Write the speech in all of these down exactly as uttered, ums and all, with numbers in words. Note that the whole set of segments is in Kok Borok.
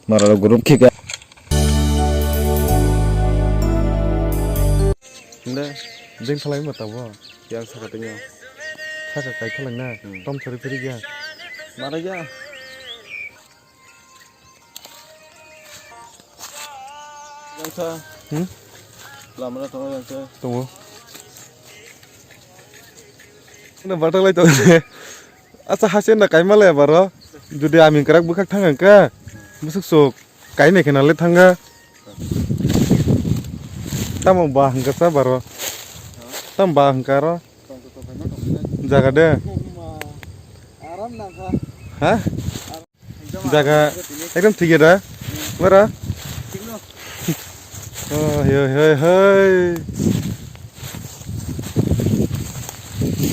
Mara group khika. Hinde, jeng salai ma tabo, yang saka tengyo. Saka kai khalang na, hmm, tom sari phiri ya. Mara ya. Yang sa. Hmm? Lamra tong yang sa. Tong. Na batak lai tong. Asa hasen na kaima le baro. Jodi ami krak bwkhak thang ka. Bwswk sok. Kainai khe nalai thanga. Tamo ba hwnkha sa baro. Tamo ba hwnkha aro. Jaga de. Ha? Jaga ekdom thik ya da. Bara? Oh, hoi, hoi, hoi.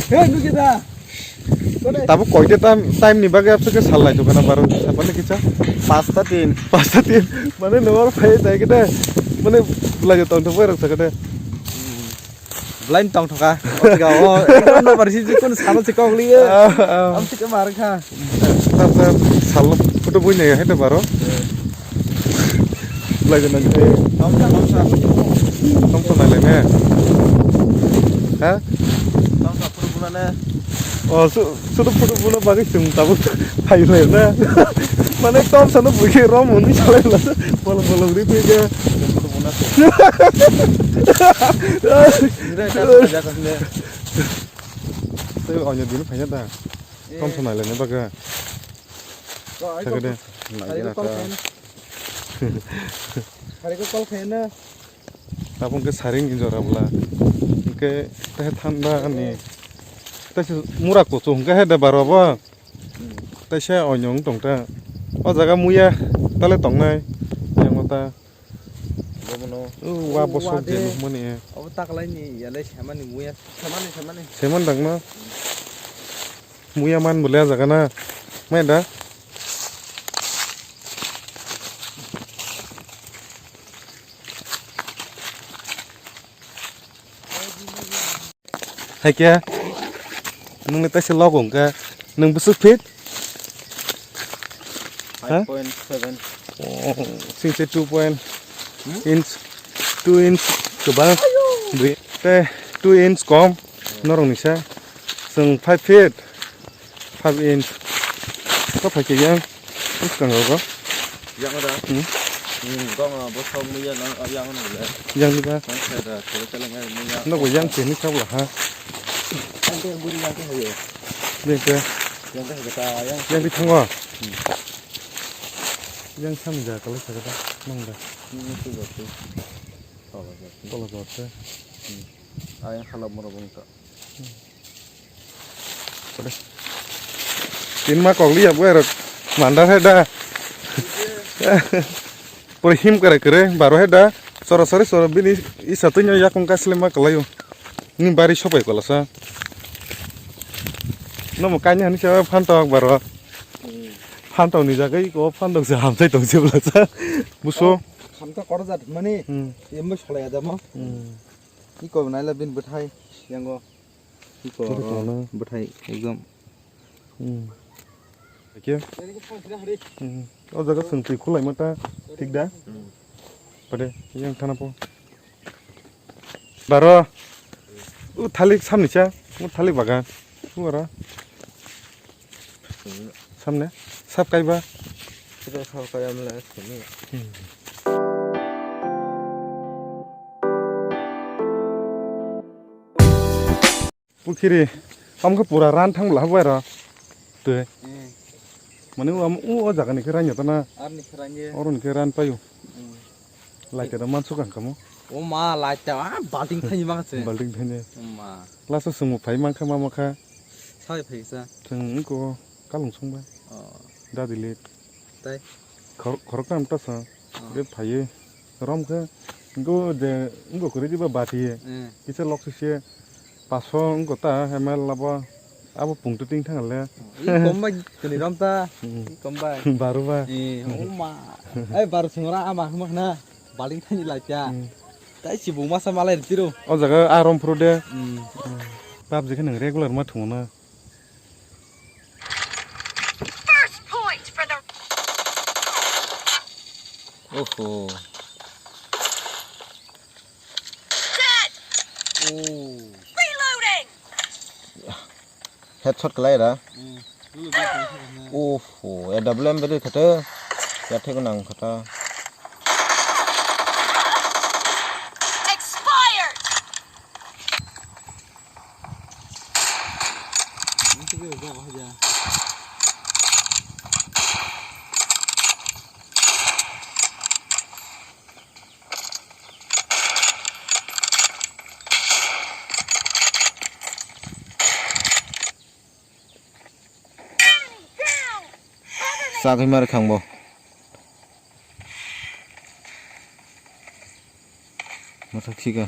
Hey, nugi da. Tabuk koita time, time ni bagwi abse khe sal lai tongkha na baro, sapani kisa? Pasta tin. Pasta tin. Mane nowar phai dai khe de. Mane belai tong thok bai rok sakha de. Belai tong thoka. O jaga o, ekdom no bar si kun sano si kok liye. Ah, ah. Am si ke mar kha. Tap tap sal photo bui ne hai de baro. Belai de nang. Tong sa, tong sa. Tong sa nai le ne. Ha? Tong sa photo buna ne. O su Sudu phudu buno bagwi chwng tabuk phai phai na. Mane tom sano buikhe rom hwnwi salai la. Bolong bolong ri phai khe. Tei onyo dino phai na da. Tom sano nai le ne bagwi. Sakade. Hari ko call khaina. Hari ko call khaina. Tabuk khe saring ni jora bwla. Hwnkhe tei thanda ni. Tei se mura kuchuk hwnkhe hai da baro bo. Tei se oinong wng tong ta. O jaga muya tale tongnai. Yang ta. Bomono. O wa bosok je nukmani. Obo taklai ni yale semani muya. Semani, semani. Seman dang no. Muya man bole a jaga na. Mai da. Hai khe, nwng ni taisa logo hwnkhe, nwng bwswk feet? Ha? Five point seven. Oh, singse two point inch, two inch kwbang. Bwi, tei two inch kom, norok ni sa. Chwng five feet. Five inch. Ko phai khe yang. Bwskang rogo. Yang da. Hmm. Hmm, gong, ah, bosong muya na, ah, yang no le. Yang ni ba. Nang khe da, khe da, khe da, muya. Nogo yang khe ni sabla ha. Yang khe buri yang khe hayo. Yang khe. Yang khe ta, yang. Yang di thango. Hmm. Yang sam ja kala sa da. Nang da. Hmm, tu ba tu. Tola ba tu. Tola ba tu. Hmm. Ah, yang halap moro bung ta. Hmm. Tin ma kok liya bo erok mandar hai da. Pore him kare kare baro hai da. Sora sori sora bini isa twi no yakung kaslema kalayo. Ni bari sopai kolasa. Nomo kaini hani sa phantok baro. Phantok ni jaga iko phantok se hamsai tong se bwlasa. Buso. Hamsa koro jat mani. Hmm. Embo solai adamo. Hmm. Iko naila bin bwthai yango. Iko oro bwthai ekdom. Hmm. Khe? Hmm. O jaga chwng twi khulai ma ta thik da? Hmm. Pade yang thana po. Baro. U thalik samni cha. U thalik bagan. U oro. Hmm. Samne. Sap kaiba. Sap kaiba mla sini. Hmm. Pukhiri, omo khe pura ran thang bwla habai ro. Twi. Hmm. Mane o, o jaga ni khe ran ya tana. Ar ni khe ran ye. Oro ni khe ran paio. Hmm. Light da man sukang kamo. O ma light da, ah, balting thani ma kha se. Balting thani. O ma. Last o chwng bo phai man kha ma ma kha. Sai phai sa. Chwng ko kalung sung ba. Oh. Dadi le. Tai. Khor-, khoroknam ta sa. Ah. Be phaiwi. Rom khe, go je, go kwrwi diba bati. Eh. Kisa lok sise, paso go ta, M L labo, abo pung tu ting thang le. I kom bai, tini rom ta. Hmm. I kom bai. Baru ba. Eh, o ma. Eh, baru sung ra ama huma khna. Baling thani lai pya. Hmm. Tai si bu masa malai tiro. O jaga a rom phuru de. Hmm. Hmm. Pap je khe nang regular ma thung na. First point for the Oho. Dead! Oh. Reloading! Headshot kalai ra. Hmm. Oho, A W M beri khata. Ya thek nang khata. Expired! Enemy down! Cover me! Chagwi mar khang bo. Mathak thika.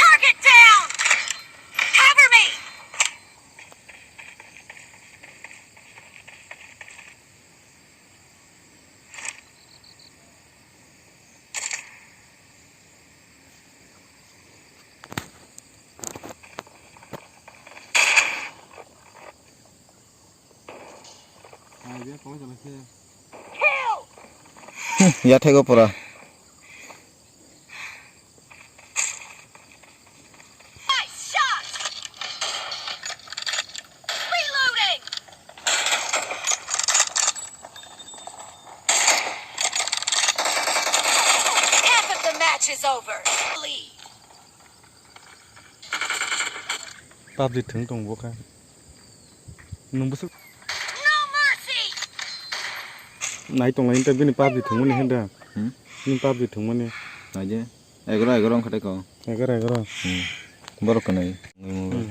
Target down! Cover me! Kill! Hmm, ya thego pura. Nice shot! Reloading! Half of the match is over. Lead. PUBG thwng tong bo kha. Nwng bwswk No mercy! Nai tonglai ta bini PUBG thwngmani hwnda. Hmm? Bini PUBG thwngmani. Naidi. Egaroh, egaroh wngkha tei kok. Egaroh, egaroh. Hmm. Borok kwnwi. Hmm.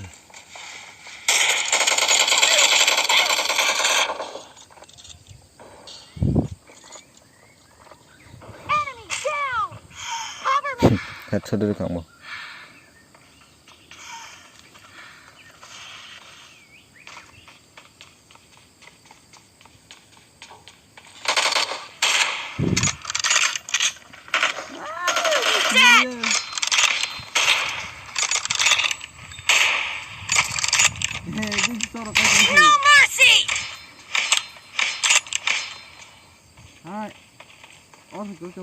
Enemy down! Cover me! Headshot rwkha mo. Dead! No mercy! Hai. Oh, go, go.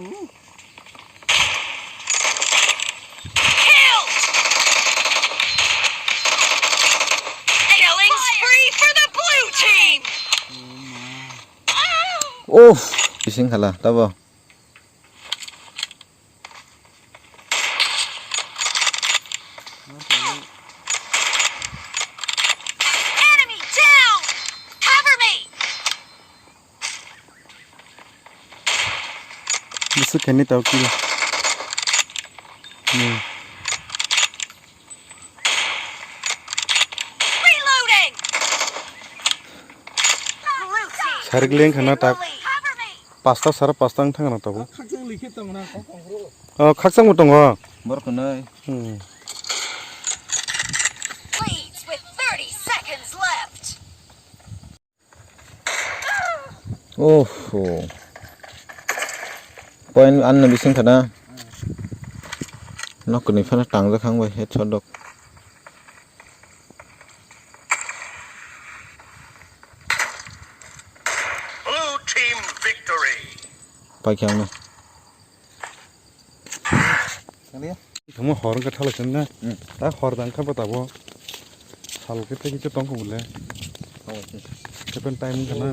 Kill! Killing spree for the blue team! Oh, my. Uff, bising khala, tabo. Enemy down! Cover me! Bwswk khaini tao kill. Hmm. Reloading! Blue team. Sarik leng khana tak. Cover me! Pasta sara pasta wng thang na tabuk. Khakchang likhe tong na, kok kong bro. Oh, khakchang bo tongo. Borok kwnwi. Hmm. Leads with thirty seconds left. Oh, oh. Point anno bising khana. Nok kwnwi phano tangjak khang bai headshot dok. Blue team victory. Paikhe ang no. Thangma hor wngkha thalai chwng na. Hmm. Ta hor dang kha bata bo. Sal khe tei kisa tong kho bole. Oh, okay. Kepen time wngkha na.